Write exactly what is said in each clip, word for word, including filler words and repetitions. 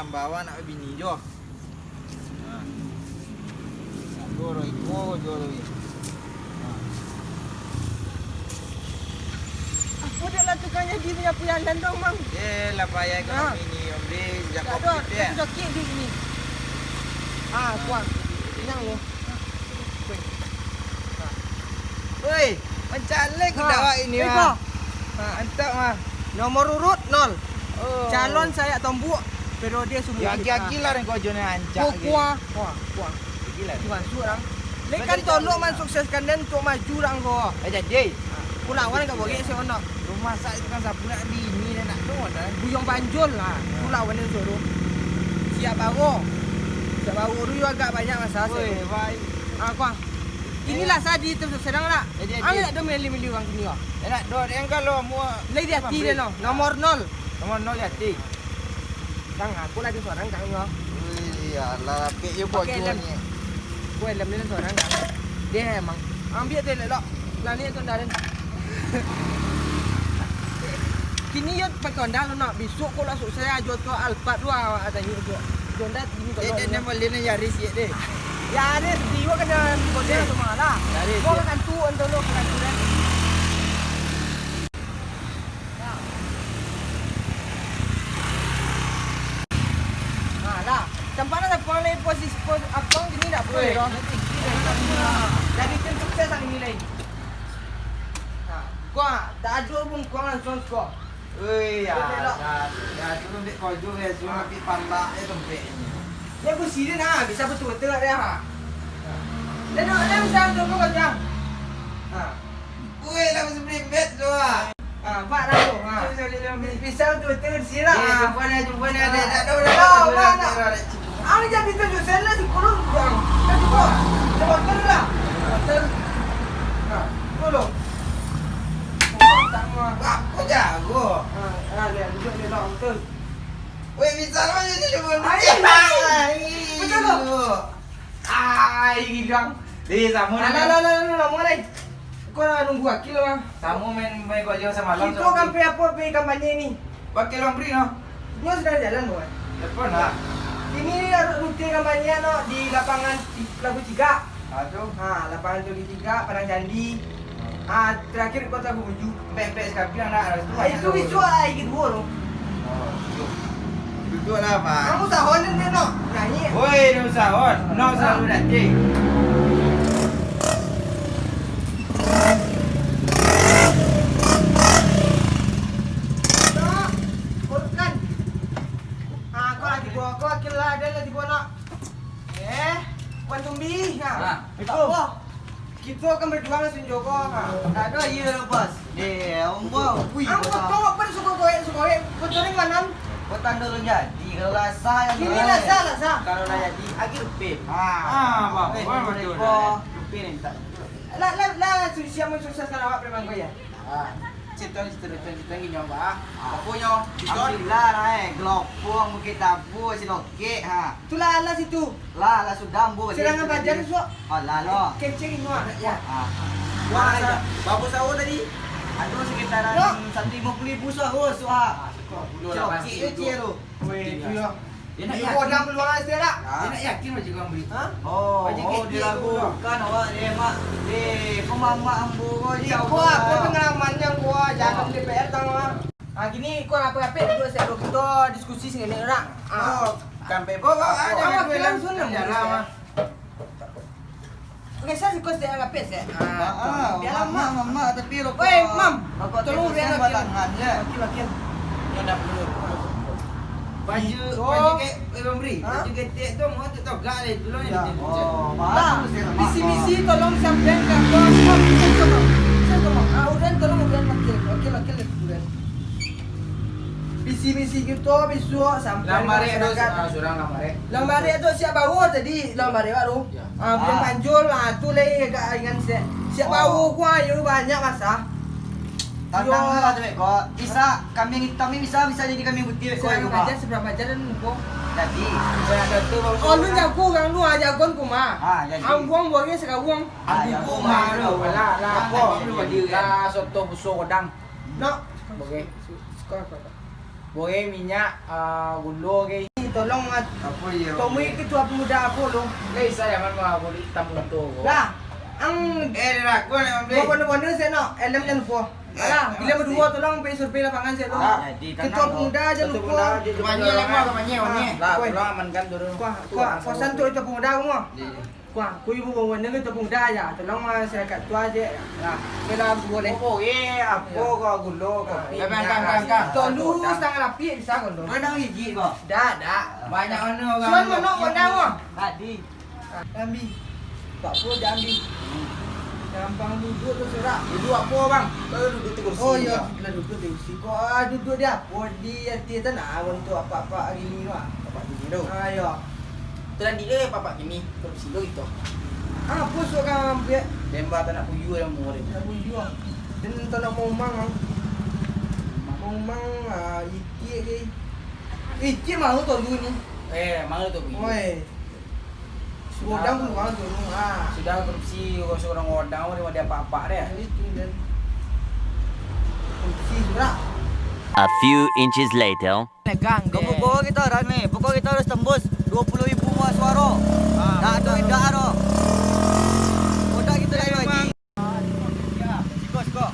Bawa anak bini jo. Nah. Satu orang iko jo tu. Nah. Apo dek lah tukang jadi punyo puyandan dong, Mang? Eh, lah payah ekonomi ni, Om, deh. Jago. Tak ada, sakit di sini. Ah, kuat. Kenyang lo. Woi, mancalek awak ini, mah. Mantap, mah. Nomor urut nol. Oh. Calon sayak tombuak, periode sumulin. Ya, agi-agi lah, ko jo ni rancak. Kuah, kuah, kuah. Agi lah. Itu masuk, orang. Lek kan tolong mansukseskan den untuk maju, orang ko. Eh, jadi. Kulawan ka boleh, saya nak. Rumah sak itu kan sapu nak bini, nak tu, dah. Buyuang Panjul lah. Kulawan den suruh. Siap bawo. Siap bawo tu agak banyak masalah. Woi, baik. Ah, kuah. Inilah sadi tu sadang nak. Jadi, jadi. Angin nak do milih-milih urang kini, wah. Enak do, yang kalau mau. Lai di ati den, no. Nomor nol. Nomor nol di ati. Dang, aku lagi sorang, Kang, yo. Wih, alah, apik yo. Pakai baju helm ni. Aku helm ni sorang, Kang. Dia emang. Ambiak tu elok. Lah ni tu ndak ada. Kini yo pakai Honda lo nak. Besok ko lah sukses ajo tu Alphard tu awak tanyo tu. Honda kini. Eh, kalau jangan bali ni Yaris ye deh. Yaris, Vios kan dah model tu mah lah. Yaris, Vios ye. Kan tu, ento lo, kan tu dah. Nah, lah. Tampaknya lah, puang lagi posisi, pos-, abang gini ndak boleh, weh, doh. Jadi tim sukses hari ni, lai. Nah, kuah, tak ada pun kuah langsung skor. Weh, ya, ya, ya, tu lembek kau juga, ya, tu lembek pandai, ya, lembek ini. Ya, aku sini, nah, bisa betul-betul lah, ya. Dan, dan bisa betul-betul kau, Jang. Nah. Weh, lah, masih berimbet tu, ah. Ah, nampak lah tu, ha. Bisa, bisa, bisa. Bisa tu, tu, silap, eh, ah. Jumpa ni, jumpa ni, ada, tak tahu dah, tak tahu dah, tak tahu dah. Ang jadi tu, Jun, saya lah si kurung, bang. Kita cuba. Kita motor lah. Motor. Ha, tu lo. Apa jago? Ha, ha, lihat, duduk ni, bang, betul. Weh, bisa lah, jadi cuba. Ai, ai. Betul tu. Ai, hilang. Eh, sama lah. Alah, alah, alah, alah, lama, lai. Kau lah nunggu Akil lah. Samo main, main kau jauh samalam. Kito kan pai apo, pai kampanye ni? Bakil Bang Pri, no? Nyo sudah jalan, Bang. Telepon lah. Ini harus rutin kampanye, no, di lapangan Ti-, Labuah Cigak. Ah, tu. Ha, lapangan Labuah Cigak, Padang Candi. Ah, terakhir Kota Mamuju. Pek-pek sekali nak, harus tu. Ah, itu bisuak lah, lagi duo tu. Oh, duduk. Duduklah, Pak. Kamu sahon ni, no? Nyanyi. Woi, no sahon. No sahon nanti. Tok, urutkan. Ah, kau lagi bawa, kau lagi lah, ada lagi bawa, nak. Eh, Wan Tumbi, nah. Ah, itu. Wah. Kito kan baduo langsung jogo, ha. Ndak ado, iyo lah, Bos. Eh, ombo, wih, ang kota. Kotor, apa suko goek, suko goek? Kotor ni manam? Kota dulu jadi, kalau lah sah, yang kini lah sah, lah sah. Kalau lah jadi, agi rupit. Ha. Ah, apa, eh, apa, betul dah. Rupit ni, tak. Lah, lah, lah, su-, siap mensukseskan awak preman ko, ya? Ah. Cito, cito, cito, cito, gini, Bang. Ah. Apa nyo? Cito. Alhamdulillah lah, eh. Gelopong, Bukit Tabu, Silokek, ha. Itulah alas itu. Lah, lah sudah, ambo baliak. Serangan itu fajar tadi. Esok. Alah, lo. Kecil ini, Wan. Ya. Ah. Wah, sa-, babu sahur tadi? Aduh, sekitaran satu lima puluh ribu sahur, suah. Ah, satu lima puluh lah pasti itu. Kecil tu. Weh, itu ya. Enak yakin. Kodang peluang aja tak? Ah. Enak yakin macam kau beli. Ha? Oh, oh, diragukan awak, deh, Mak. Eh, kau mamak ambo, kau jauh. Iko apa pengalaman yang gua jalan D P R tang, Mak? Ah, gini, kau apa-apa duduk, saya duduk, kita diskusi sini, nak. Ah. Oh, kan bebas. Kau ada duit langsung, Mak. Oke, saya sih, kau saya agak pes, ya. Ah, biarlah, Mam. Mam, Mam, tapi rokok. Woi, Mam. Rokok tolong, biar lagi. Batangan, ya. Lagi, lagi. Nyo ndak perlu. Baju, baju kek, eh, Bang Bri. Hah? Baju ketek tu, mau tu togak deh, dulu ni. Ya. Oh, bagus ya, Mak. Misi-misi, tolong sampean ke bos. Mam, saya tolong. Saya tolong. Ah, udah, tolong, udah, oke. Oke, oke, udah. Misi-misi kita besok sampai. Lambarek tu, masyarakat. Ah, surang lambarek. Lambarek tu siap bawa tadi, lambarek baru. Ya. Ah, bilang panjul lah, tu lai agak ringan sikit. Siap bawa ku, ayo, banyak masa. Tantang lah tu, Bek, kok. Bisa kambing hitam ni bisa, bisa jadi kambing putih, Bek, kok. Seberapa jam, seberapa jam dan muko? Jadi, saya ada tu, Bang. Oh, lu jago urang lu, ah, jagoan ku mah. Ah, jadi. Ambuang buangnya sekawang. Ah, ambuang jago mah, lu. Lah, lah, kok. Lah, soto buso kodang. Nak. Oke. Suka, suka. Goreng minyak, ah, gulo, oke. Tolong, ah, Apo iyo? Tomui ketua pemuda Apo lo. Lai saya man mah Apo di tamu tu. Lah, ang Eh, dia laku nak ambil. Bawa bondo-bondo saya nak, helm jangan lupa. Alah, bila berdua tolong pergi survei lapangan saya lo. Ah, jadi, Ketua tenang, pemuda jangan Ketua lupa. pemuda, jadi Kemanya lah, kemanya, Ah, Kemanya. Lah, woi. tolong amankan dulu. Kuah, Tuan, kuah, sama pesan tu tu. Ketua pemuda kamu. Iya, iya. Kuah, aku ibu bawa ni Ketua pemuda aja. Tolong masyarakat tu aja. Lah, bela boleh. Oh, eh, apa Iya. kau gula, kopi? Iya. Angkat, angkat, angkat. Tolu setengah lapis bisa kalau. Kau nak gigi kau? Dak, dak. Banyak mana orang Suan nak mana kau dah, wah? Tadi. Jambi. Pak Pro Jambi. Gampang duduk tu surak. Duduk apa, bang? Kau duduk tu kursi. Oh, iya, lah duduk di kursi. Kau, ah, duduk di apa? Di atas tanah untuk apa-apa gini, Pak. Apa gini tu? Ah, iya. Tu tadi eh, Bapak Jimmy, korupsi tu gitu. Ah, apa suka ambil? Tembak tak nak puyuh yang murah. Tak puyuh. Dan tak nak momang, ah. Momang, ah, itik ke. Itik malu tu dulu ni. Eh, malu tu puyuh. Oi. Sudah. Godang peluang tu, ah. Sudah korupsi, seorang godang, dia apa-apa deh. Itu dan korupsi sudah. A few inches later. Negang Kau deh. Pukul kita orang ni, pukul kita harus tembus dua puluh ribu mah suara. Ah, Dah tu betul. Indak tu. Kodak kita dah lagi. Siko, siko.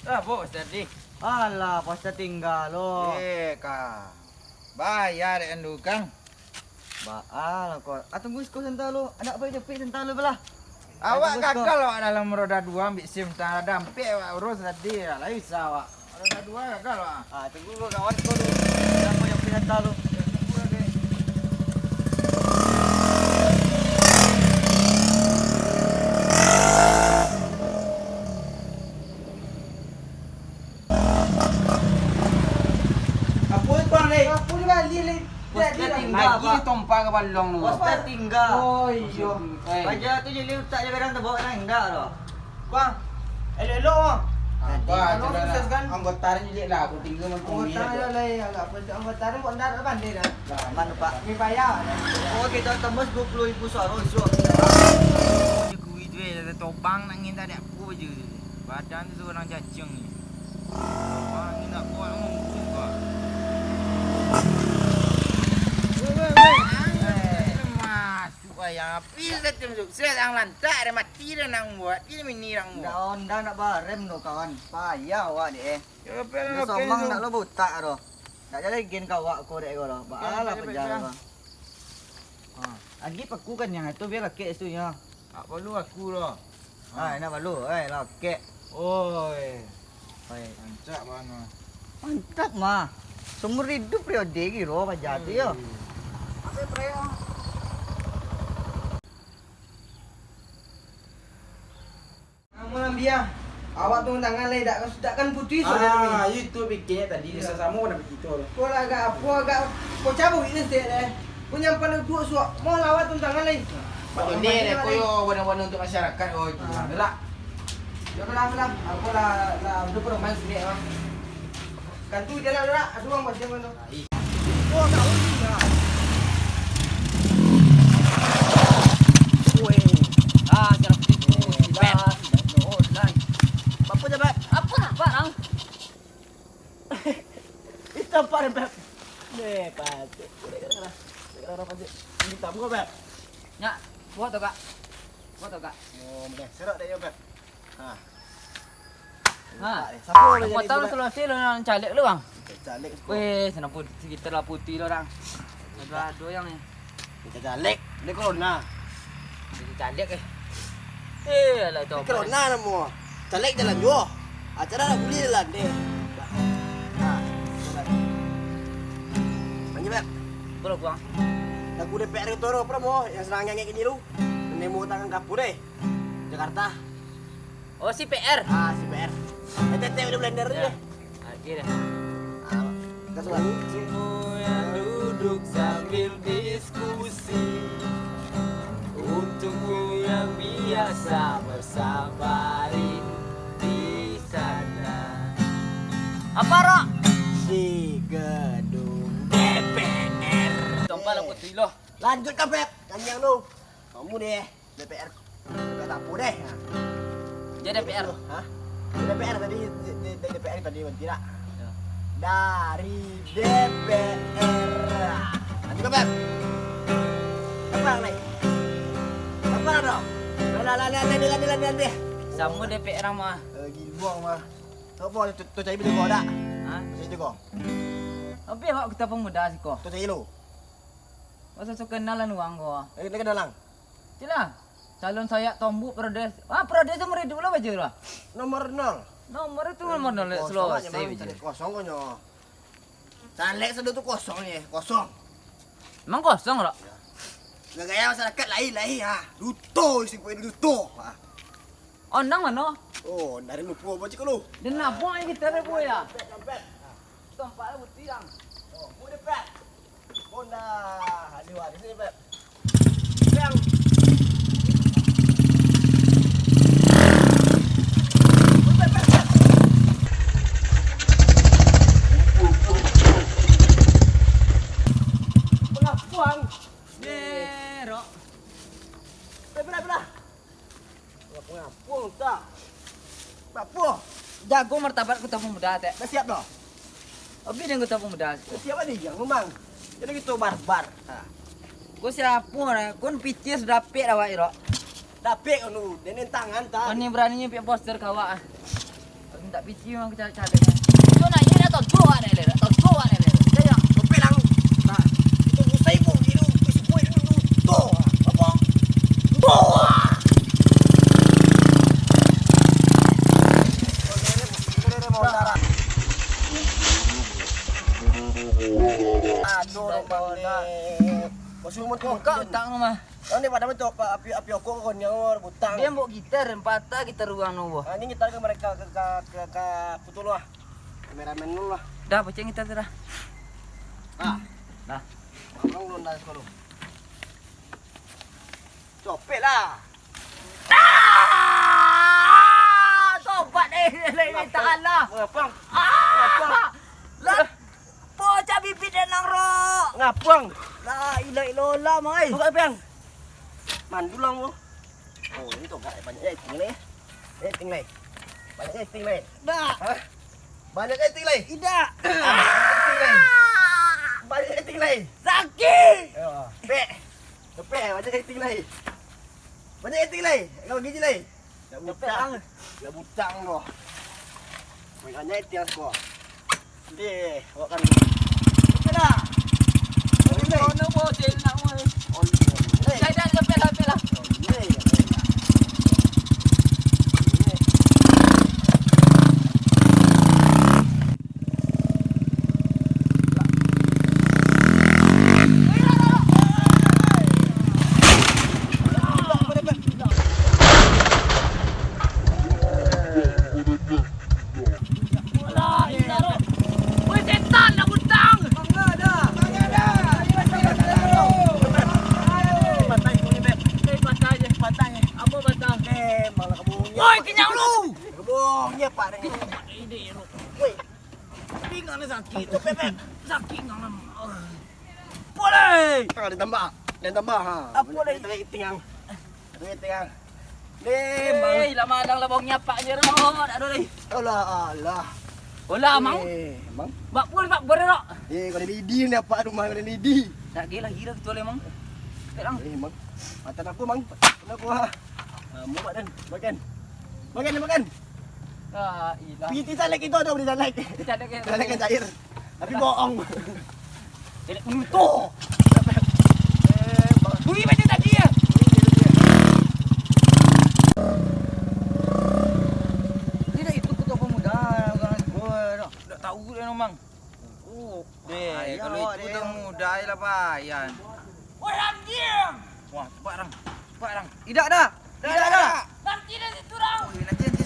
Ah, bos tadi. Alah, pas tinggal lo. Eh, ka. Bayar dek andu kang. Baa lah kau. Ah, tunggu siko santa lo. Anak apa japik santa lo belah. Awak Tunggu, gagal awak dalam roda dua, ambil sim tang dampik awak urus tadi lah, lah bisa awak. Roda dua gagal awak. Ah, tunggu lo kawan kau tu. Siapa yang pinata lo? Ya, tunggu lah, deh. Apa tu, Lek? Apa dia balik, Lek? Bos dah tinggal, Lagi Pak. Tompa ka balong tu. Bos dah tinggal. Oh, iyo. Eh. Paja tu jadi utak je kadang terbawa kadang indak tu. Bang, elok-elok, Bang. Ah, Bang, kalau coba sukses lah. Kan? Anggota ni je lah, aku tinggal mancung Anggota dia tu. Lah, agak apa tu? Anggota ni buat ndak ada pandai dah. Lah, aman tu, Pak. Ni payah. Oh, kita tembus dua puluh ribu suara, Bos. Oh, dia kui tu, eh, ada topang nak ngin tak ada apa je. Badan tu seorang cacing ni. Topang ni nak buat ngurus, Bang. Weh, weh, weh. Masuk ayam api, saya tim sukses, yang lantak, ada mati dah nang buat. Ini mini nang buat. Ndak, ndak, ndak barem tu, kawan. Payah awak ni, eh. Ya, apa Dia yang somang oke tu? Ndak lo butak tu. Ndak jadi gen kawak ko dek ko tu. Baalah Oke, oke, pejar oke. Ko. Ha, agi paku kan yang itu biar lakek situ nya. Tak perlu aku tu. Ha, nak perlu. Eh, lakek. Oi. Oi. Rancak bana. Mantap mah. Seumur hidup periode kiro paja tu yo. Hei. Apa periode? Kamu lambiah. Awak turun tangan lai, dak, dak kan putus sudah Ah, ni. Itu pikirnya tadi, Ya. Sasamo nak begitu. Kau lah agak apa, agak kau cabut ini sih deh. Kau nyampan duduk suak, mau lawat turun tangan lai. Pak Joni, Macam dek mana ko lai? Yo, warna-warna untuk masyarakat, oh, itu Ah. Lah. Yo, lah, lah. Aku lah, lah, udah perumahan sini, ah. Kan tu jalan lah, aduh, ang macam mana? Ih. Oh, tak boleh lah. Weh. Ah, jalan putih tu. Beb. Dah, dah, dah, dah. Apa je, Beb? Apa, Bang? Itu apa, Beb? Ni, patut. Kira-kira, kira-kira apa sih? Ini tamu, Beb? Nyak, buat tu, Kak. Buat tu, Kak. Oh, boleh. Serak dah, ya, Beb. Ha. Ha. Siapa boleh jadi Kota budak? Sulawesi lo nan caleg lo, Bang. Caleg tu. Weh, sana pun sekitar lah putih lo, orang. Ada, ada yang ni. Kita caleg, dia corona. Jadi caleg, eh. Eh, alah, Dia coba. Corona namo. Caleg jalan juo. Acara nak buli jalan deh. Ha. Jalan. Manja, Beb. Berapa, Bang? Lagu D P R itu, apa namo? Yang senang nyanyi gini lu. Nemo tangan kapur deh. Jakarta. Oh, si P R. Ah, si P R. Eh, tete udah blender Ya. Deh. Lagi deh. Ah, kita suka. Untukmu yang duduk sambil diskusi, untukmu yang biasa bersabarin di sana. Apa, Rok? Di gedung D P R. Tompa lah putih loh. Lanjut ke, Beb. Tanya lu. Kamu deh. D P R, D P R apa deh? Jadi D P R. Hah? D P R tadi, D-, D-, D P R tadi berhenti tak? Ya. Dari D P R. Lanjut, Beb. Apa lagi? Apa dong? Lah, lah, lah, lah, lah, lah, lah, lah. Samo D P R mah. Eh, giluang mah. Apa tu, tu cari betul kau dak? Hah? Cari tu kau. Tapi awak Kota Pemuda siko. Tu cari lu. Masa so kenalan urang ko. Eh, dia kenalan. Cila. Calon Sayak Tombuk Prodes. Ah, Prodes tu meridup lah baca lah. Nomor nol. Nomor tu nomor nol. Kosong aja, Mang, cari kosong ko nyo. Caleg sado tu kosong ni, kosong. Emang kosong, Rok? Gaya masyarakat lain, lain, ha. Duto isi pun duto. Ha. Ondang mano? Oh, dari lupo apa cik lu? Dan nabok ni kita ada buah ya. Tempat lah putih, Bang. Oh, buah depan. Honda, ada waris ni, Beb. Bang. Pengapuan. Jerok. Beb, beb, beb. Ngapo, tak? Ngapo? Jago martabat Kota Pemuda, Tek. Dah siap dah? Abi dan Kota Pemuda. Dah siap tadi, yang memang. Jadi kita barbar. Ha. Kau siapa, nah? Kau picis dapik awak, Irok. Dapik kau nu, denen tangan, tak? Kau ni beraninya piak poster kawak, ah. Minta piti mah cari-cari. Tu nak, ye dah tahu tu awak ni, dah tahu tu awak ni, dah. Jangan. Topik lang. Nah, itu usai pun, itu, itu pun, itu, itu, tu. Apa? Tu. Aduh, Bang. Kau suruh mau buka utang rumah. Kan dia pada betul, Pak, api, api okok kau ni, oh, butang. Dia buat gitar, patah gitar urang tu, boh. Ah, ni gitar ke mereka, ke, ke, ke, ke putus lah. Kameramen dulu lah. Dah, pecah gitar tu dah. Ah. Dah. Abang belum dah sekolah. Copek lah. Ah! Tobat deh, lagi tak alah. Ngapang? Ah! Ngapang? Lah, Pocah bibit den nang, Rok. Ngapuang? La ilaha illallah, Mang, ai. Buka, Piang. Mandulang, Bro. Oh, ini tu, Kak, banyak eting lai. Eting lai. Banyak eting lai. Dak. Hah? Banyak eting lai. Idak. Banyak eting lai. Banyak eting lai. Sakik. Ya, pek. Pek, banyak eting lai. Banyak eting lai. Kau gigi lai. Dah butang. Dah butang tu. Makanya tiang ko. Deh, awak kan. Cepet dah. Cepet dah. Mana bocil nak, woi? Oh, iya. Dah, dah, cepet lah, cepet lah. Oh, iya. Alah, ilah, Rok. Weh, setan nak butang. Mangga dah. Mangga dah. Patah je, patah je. Apa patah? Eh, malah kebunyi. Woi, kenyang lu. Kebunyi apa ni? Ini, Rok. Woi. Pinggang ni sakit tu, Pepet. Sakit pinggang lama. Boleh. Ah, ditambah. Ditambah, ha. Apa lagi? Tengah eting, Ang. Tengah eting, Ang. Deh, Bang. Eh, lama adang lah bau nyapak je, Rok. Tak ada lagi. Alah, alah. Olah, Mang. Eh, Mang. Bak pun, bak pun, Rok. Eh, kau ada lidi ni, apa rumah kau ada lidi? Tak gila, gila kecuali, Mang. Tak, Mang. Eh, Mang. Mata aku, Mang. Kenapa, ha? Ah, mau makan? Makan. Makan, makan. La ilah. Pergi di caleg itu ada, beli caleg. Di caleg ya. Caleg kan cair. Tapi bohong. Caleg penutup. Eh, bang. Beli macam tadi ya. Tidak, itu Kota Pemuda, orang gua. Tak tahu dia, Mang. Oh, deh, kalau itu tu mudah je lah, Payan. Wah, cepat, Rang. Cepat, Rang. Idak dah. Idak dah. Nanti dah situ, Rang.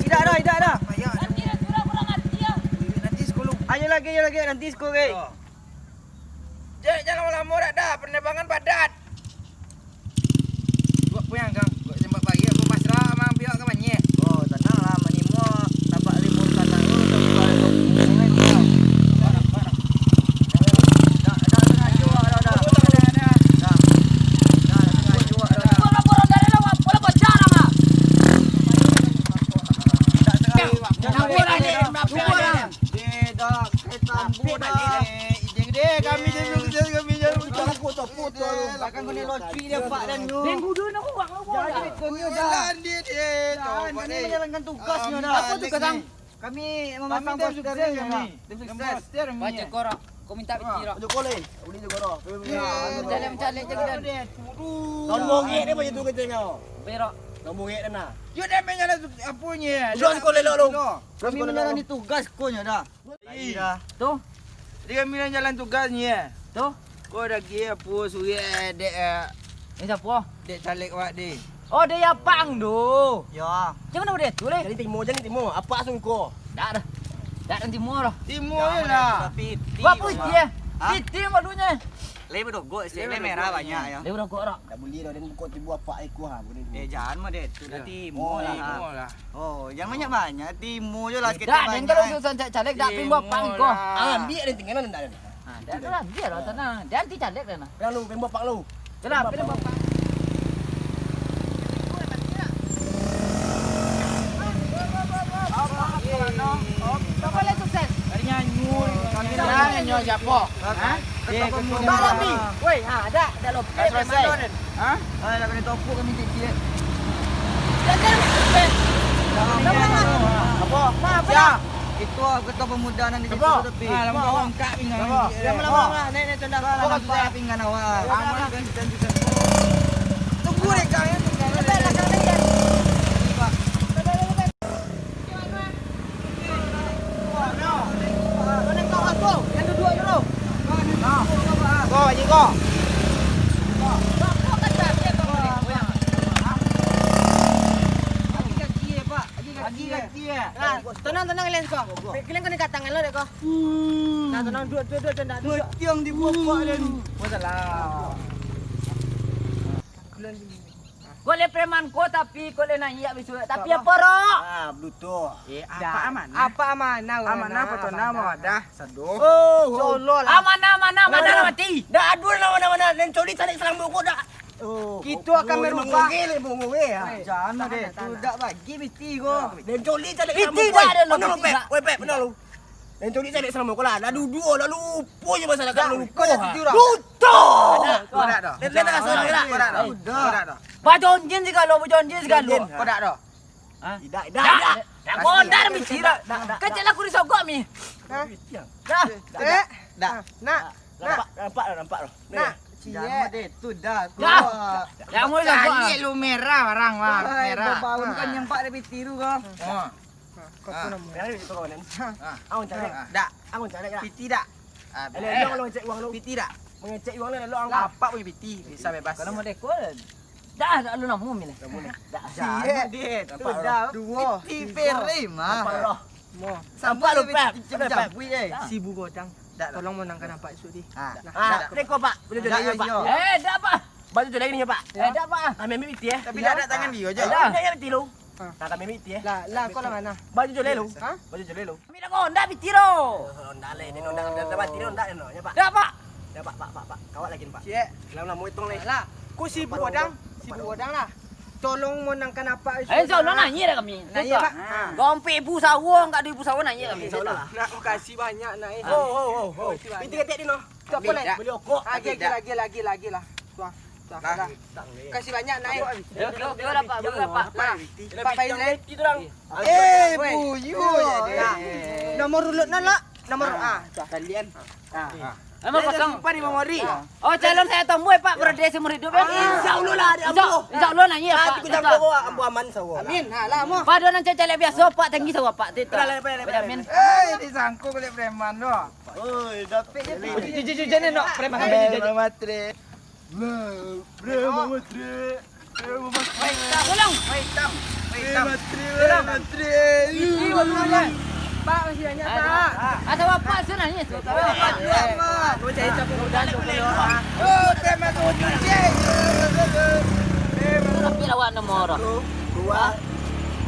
Idak dah, idak dah. Nanti dah situ, Rang, kurang ajar. Ayo lagi, ayo lagi, nanti skul, weh. Cek, jangan lama-lama dah, dah. Penerbangan padat. Buat puyang, Kang. Buat tembak pagi, aku pasrah, Mang, biar ke manyek. Oh, tenang lah, manimo tapak limau tanah tu, tapak limau sungai tu, Kang. Barang, barang. Dah, dah, dah, dah, dah, dah. Dah. Dah, dah, dah, dah. Bola, bola, dari lawan, bola bocor, Kang. Dah, dah, dah, dah. Dah, dah, dah, dah. Di dak kai tambu. Takkan kau ni locik dia, Pak, dan tu. Minggu dulu nak uang, uang. Jangan ikut dia dah. Jalan dia, dia. Jangan, kami menjalankan tugas ni dah. Apa tugas, Ang? Kami memasang poster ni, kami. Tim sukses. Baca korok. Kau minta piti, Rok. Baca korok, eh. Boleh je korok. Mencalek-mencalek je kita. Tahun bongek dia macam tu kecil kau. Berok. Tahun bongek dia nah. Yo, dia main jalan tu, apa ni? Jangan kau lelok lu. Kami menjalani tugas kau ni dah. Tu. Jadi kami nak jalan tugas ni, eh. Tu. Kau dah kira apa suruh, eh, dek, eh. Ni siapa? Dek caleg awak, dek. Oh, dek Yapang tu. Ya. Macam mana dia tu, leh? Jadi timo je ni, timo. Apa sungko? Dak dah. Dak dan timo dah. Timo je lah. Buat apa iti, eh? Iti malunya. Leh berogok, leh merah banyak, ya. Leh berogok, Rok. Tak boleh dah, dan buka tibu apa ikut, ha, boleh. Eh, jangan mah, dek. Tu nanti timo lah. Oh, jangan banyak-banyak. Timo je lah. Dak, dan kalau susah cak caleg, dak pin buat pang ko. Ah, ambil dan tinggalan ndak ada. Ah, dah lah, biar lah tanah. Dia anti caleg dah nah. Lalu pin buat pang lu. Jelah, pin buat pang. Siapa lah sukses? Dari nyanyi. Kami nyanyi siapa? Ha? Ketua pemuda. Barabi. Woi, ha, dak, dak lo. Dah selesai. Ha? Ah, nak kena topuk kami sikit. Jangan. Apa? Maaf, ya. Itu ketua pemuda nan di situ tapi. Ah, lama awak angkat pinggan. Lama-lama lah, naik, naik, tunda. Apa kata pinggan awak? Aman kan kita juga. Tunggu deh, Kang, ya. Tunggu. Tenang, tenang, kalian ko. Kalian kena katangan lo dek ko. Nah, tenang, duduk, duduk, duduk, duduk. Matiang di bawah dan. Masalah. Kau leh preman ko, tapi kau leh naiak bisuak. Tapi apa, Rok? Ah, Bluetooth. Eh, apa amanah? Apa amanah? Amanah apa tu nama wadah? Sadoh. Oh, solo lah. Amanah, amanah, amanah mati. Dak ado nama-nama. Nan coli cari selambung kau dak. Oh, kita akan merubah. Jangan deh. Tu dak bagi piti ko. Nan coli cari selambung kau. Piti dak ada. Benar, Pep. Weh, Pep, benar lu. Nan coli cari selambung kau lah. Dah duduk, dah lupa je masalah kau lupa. Kau dah setuju dah? Lupa. Kau dah dah. Dia dah salah dah. Kau dah dah. Kau dah dah. Bajonjin segalo, bajonjin segalo. Kau dah dah. Ha? Tidak, tidak, tidak. Tak gondar misi dah. Kecil aku disogok mi. Ha? Dah. Eh. Dah. Nak. Nampak, nampak dah, nampak dah. Nah, ciek. Jangan deh, tu dah. Dah. Jangan mula sogok. Cari lu merah barang, Bang. Merah. Bau kan nyampak dari piti tu kau. Oh. Ha, kau tu nama. Merah itu kawan. Ha. Awak cari. Dak. Awak cari dak. Piti dak. Elok-elok kalau ngecek uang lu. Piti dak. Mengecek uang lu elok-elok. Apa punya piti? Bisa bebas. Kalau mau dekor. Dah, dah lu namo mi lah. Dah. Siap. Nampak dah. Duo. Piti pere mah. Nampak dah. Mo. Sampai lu, Pep. Pep. Si Bu Godang. Tolong monangkan nampak esok di. Ah. Nah. Ah, dah. Dek ko, Pak. Boleh jadi, Pak. Eh, dah, Pak. Baju tu lagi ni, Pak. Eh, dah, Pak. Ambil, ambil piti, eh. Tapi dah ada tangan dia je. Dah. Ambil piti lu. Ha. Nah, kami miti, eh. Lah, lah, kau lah mana? Baju jolai lu. Ha? Baju jolai lu. Kami dah gonda piti tu. Oh, gonda leh, ni gonda, gonda, gonda piti tu, gonda, gonda, ya, Pak? Dah, Pak. Ya, Pak, Pak, Pak, Pak. Kawat lagi ni, Pak. Cik. Dalam lama hitung leh. Lah, ku si Bu Godang, si Bu Godang lah. Tolong monangkan apa? Eh, insya Allah nanya dah kami. Nanya, Pak. Ha. Gompek ibu sawong, kat ibu sawong nanya kami. Insya Allah. Nak kasih banyak, nak, eh. Oh, oh, oh, oh. Piti ketek di no. Ambil, Pak. Beli okok. Lagi, lagi, lagi, lagi lah. Tuang. Lah. Kasih banyak, Nai. Yo, yo, yo lah, Pak, yo lah, Pak. Lah, Pak Izan. Eh, buyu. Nah, nomor urut nan lah. Nomor, ah, kalian. Ah. Emang kosong. Simpan di memori. Oh, calon saya tomboy, Pak, berarti seumur hidup, ya? Insya Allah lah, ada ambo. Insya Allah, nanya, Pak. Insya Allah. Ambo aman, insya Allah. Amin. Ha, lah, mo. Pada nan caleg biasa, Pak, tinggi sawah, Pak. Tidak. Amin. Eh, disangkut kulit preman tu. Oi, dapik je. Jijik-jijik je ni, nak preman. Eh, Mama Tri. Lah, pre, Mama Tri. Pre, Mama Tri. Wei, hitam. Wei, hitam. Wei, hitam. Mama Tri, Mama Tri. Isi, Mama Tri. Pak, masih banyak, Pak. Atau apa, sana ni? Apa, Pak? Lu cari siapa muda tu, Pak? Oh, preman tu, Jijik. Tapi lawan nomor. Satu, dua,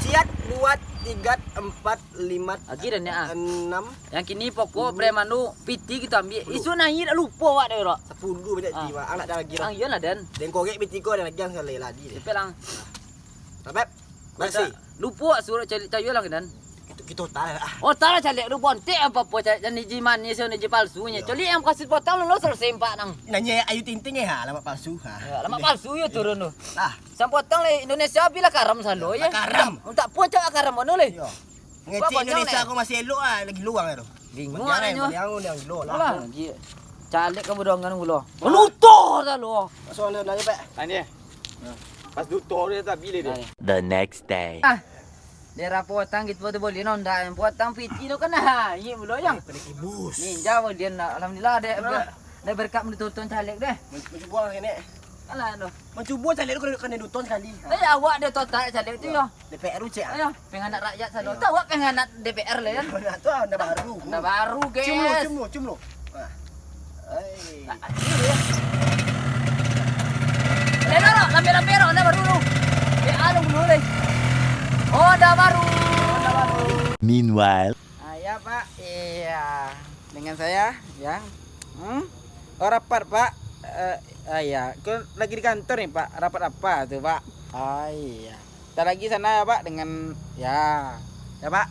ciat, dua, tiga, empat, lima, lagi dah ni, ah. Enam. Yang kini pokok preman tu piti kita ambil. Sepuluh. Isu nangis dah lupa awak dah, Rok. Sepuluh banyak. Ah. Jiwa, anak dah lagi dah. Ang, iyalah, Dan. Dan korek piti kau ada lagi yang salah lagi. Cepet lang. Tabep. Masih. Lupa awak suruh cari, cari orang, Dan. Tu kito taruih lah. Oh, taruih caleg tu bontek apo-apo, caleg jan iji manis, jan iji palsu nyo. Iyo. Coli yang kasih potong lu, lu selesai empat nang. Nanya Ayu Ting Ting, eh, ha, alamat palsu, ha. Ya, alamat palsu yo turun tu. Lah. Sang potong le Indonesia bilah karam salo, ya. Karam. Untak pun cak karam mano le? Iyo. Ngecek Indonesia ko masih elok ah, lagi luang tu. Bingung. Jangan, anyo. Jangan, jangan gilo lah. Lah, ji-, caleg ka bodongan gilo. Luto salo. Masuk anda nanya, Pak. Tanya. Pas duto dia tak pilih dia. The next day. Ah. Daerah potang gitu tu boleh nonda. Potang piti tu kan, ha, iya pulo, yang. Paling ibus. Ninja boleh nak. Alhamdulillah, dek. Dah berkat menonton caleg deh. Mencuba kene. Alah, no. Mencuba caleg tu kena, kena duton sekali. Tapi awak dia totak caleg tu, yo. D P R ucek. Ayo, penganak rakyat salo. Tahu awak penganak D P R lah, kan? Nak tu anda baru. Anda baru, guys. Cium lu, cium lu, cium lu. Nah. Hei. Nah, cium ya. Dah, dah, dah, lambe-lambe dah, dah baru lu. Eh, anu dulu deh. Oh, dah baru. Dah baru. Meanwhile. Ah, ya, Pak. Iya. Dengan saya, ya. Hmm? Oh, rapat, Pak. Eh, ah, iya. Kau lagi di kantor nih, Pak. Rapat apa tu, Pak? Oh, iya. Bentar lagi sana ya, Pak, dengan, ya. Ya, Pak.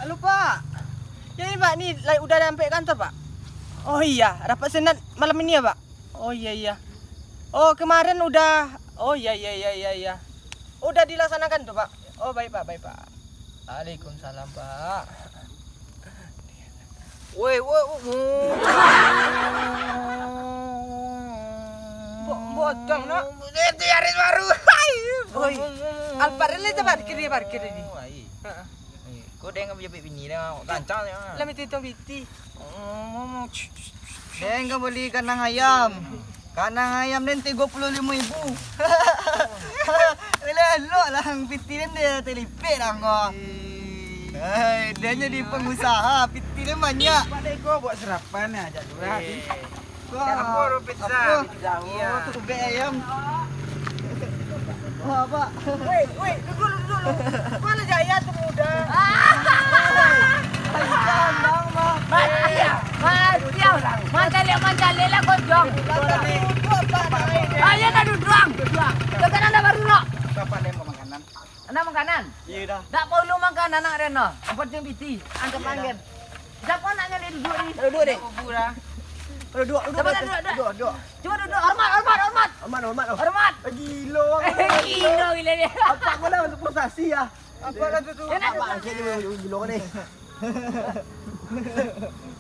Halo, Pak. Ya, ni, Pak, ni, lai, udah sampai kantor, Pak? Oh, iya. Rapat senat malam ini ya, Pak? Oh, iya, iya. Oh, kemarin udah. Oh, iya, iya, iya, iya, iya. Udah dilaksanakan tuh, Pak. Oh, baik, Pak, baik, Pak. Waalaikumsalam, Pak. Woi, woi, woi. Bo-, botong, nak. Itu Yaris baru. Oi. Alphard ni, dia parkir, dia parkir ni. Ai. Heeh. Eh, kau dengan pejabat bini dah, gancang dah. Lah, minta hitung piti. Dengan beli kandang ayam. Kandang ayam den tigo puluah limo ribu. Elok-elok lah, piti den dia telipik dah kau. Hei, dia jadi pengusaha, piti den banyak. Pak Deko buat sarapan ni, ajak curhat. Eh. Kau apa, pizza? Apa? Pizza. Iya. Oh, tu bek ayam. Oh, apa? Weh, weh, duduk, duduk, duduk. Mana Jaya tu muda? Hei, ayam, Bang. Mati ya? Mati ya? Mancalik, mancalik lah kau, Jong. Duduk, Pak, naik deh. Ayo, dah duduk. Duduk. Kau kan anda baru, nak? Kapan dia mau makanan? Anda makanan? Iya dah. Tak perlu makan anak Reno. Yang penting piti. Angkat panggil. Siapa anaknya dia duduk ni? Duduk deh. Duduk dah. Duduk, duduk, duduk, duduk, duduk. Cuba duduk. Hormat, hormat, hormat. Hormat, hormat, oh. Hormat. Eh, gilo, eh, gilo, gilo dia. Apa kau dah untuk prestasi ya? Apa lah tu, tu? Dia nak duduk. Apa aja dia gilo ni?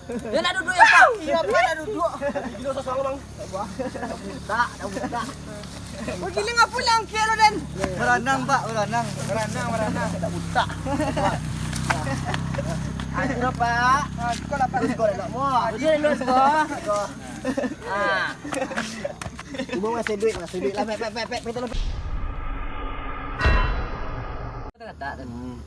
Dia nak duduk ya, Pak? Iya, Pak, nak duduk. Gilo sosok, Bang. Tak buta, tak buta. Kau giling apa langkik lo, Den? Beranang, Pak, beranang. Beranang, beranang. Tak buta. Aku dah, Pak. Ah, kau lah, Pak. Terus kau dah nak muak. Terus kau. Ah. Ibu masih duit, masih duit lah, pek, pek, pek, pek, pek, pek. Hmm.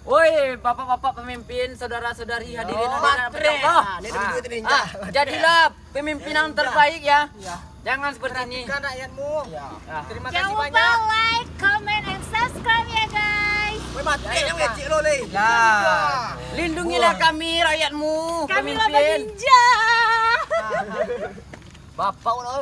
Woi, bapak-bapak pemimpin, saudara-saudari hadirin hadirat. Matre. Ah, ni duduk tadi, ah, jadilah pemimpin yang terbaik ya. Iya. Jangan seperti ini. Perhatikan rakyatmu. Iya. Ah. Terima kasih banyak. Jangan lupa like, comment, and subscribe ya, guys. Woi, mati yang ngecek lo, Le. Lah. Lindungilah kami, rakyatmu, pemimpin. Kami lah baninja. Bapak lo.